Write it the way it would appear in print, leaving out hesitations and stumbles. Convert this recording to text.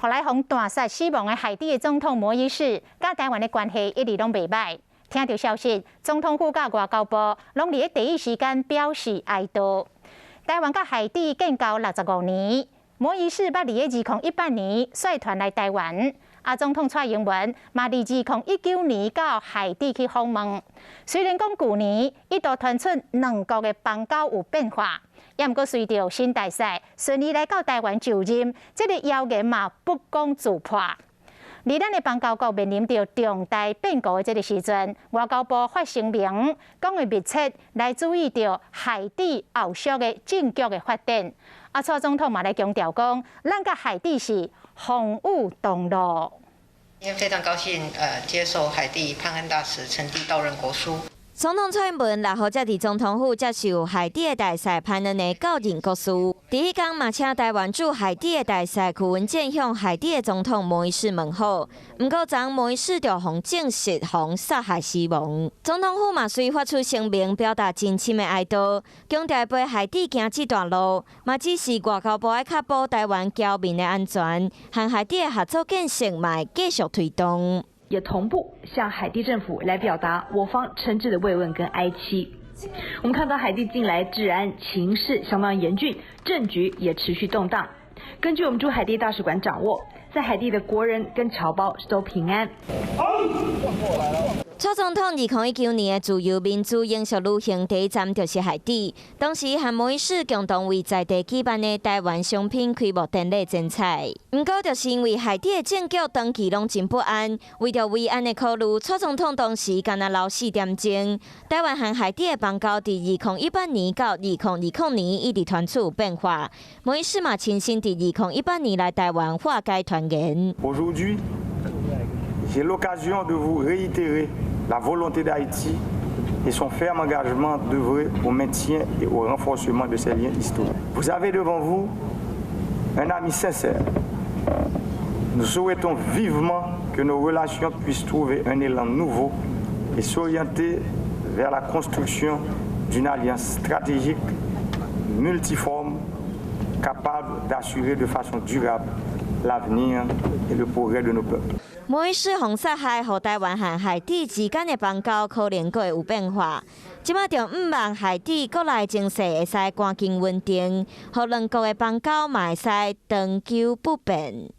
予來予彈殺死亡的海地的總統摩伊士，佮台灣的關係一直攏袂䆀。聽著消息，總統府佮外交部攏佇咧第一時間表示哀悼。台灣佮海地建交65年，摩伊士捌佇咧2018年率團來台灣，啊，總統蔡英文嘛佇2019年到海地去訪問。雖然講舊年一度傳出兩國的邦交有變化，也毋過隨著新大使順利來到台灣就任，這個謠言嘛不攻自破。而咱的邦交國面臨著重大變故的這個時陣，外交部發聲明，講會密切來注意著海地後續的政局的發展。啊，蔡總統嘛來強調講，咱佮海地是風雨同路。今天非常高興，接受海地潘恩大使呈遞到任國書。總統蔡英文6號才佇總統府接受海地的大使潘恩的到任國書。佇彼工嘛，請台灣駐海地的大使許文健向海地的總統摩伊士問好。毋過，昨摩伊士就予證實予殺害死亡。總統府嘛隨發出聲明，表達真深的哀悼，強調陪海地行這段路，嘛只是外交部愛確保台灣僑民的安全，和海地的合作建設嘛會繼續推動。也同步向海地政府來表達我方誠摯的慰問跟哀戚。我們看到海地近來治安情勢相當嚴峻，政局也持續動盪。根據我們駐海地大使館掌握，在海地的國人跟僑胞都平安。蔡總統2019年的自由民主永續旅行第一站就是海地，當時和摩伊士共同為在地舉辦的台灣商品開幕典禮剪彩。毋過，就是因為海地的政局長期攏真不安，為著維安的考慮，蔡總統當時干焦留4點鐘。台灣和海地的邦交佇2018年到2020年一直傳出有變化。摩伊士嘛親身佇2018年來台灣化解傳言。 Aujourd'hui, j'ai l'occasion de vous réitérer la volonté d'Haïti et son ferme engagement d'œuvrer au maintien et au renforcement de ces liens historiques. Vous avez devant vous un ami sincère. Nous souhaitons vivement que nos relations puissent trouver un élan nouveau et s'orienter vers la construction d'une alliance stratégique multiforme capable d'assurer de façon durable l'avenir et le progrès de nos peuples. 摩伊士予殺害，予台灣和海地之間的邦交可能閣會有變化。這馬就向望海地國內情勢會使趕緊穩定，予兩國的邦交嘛會使長久不變。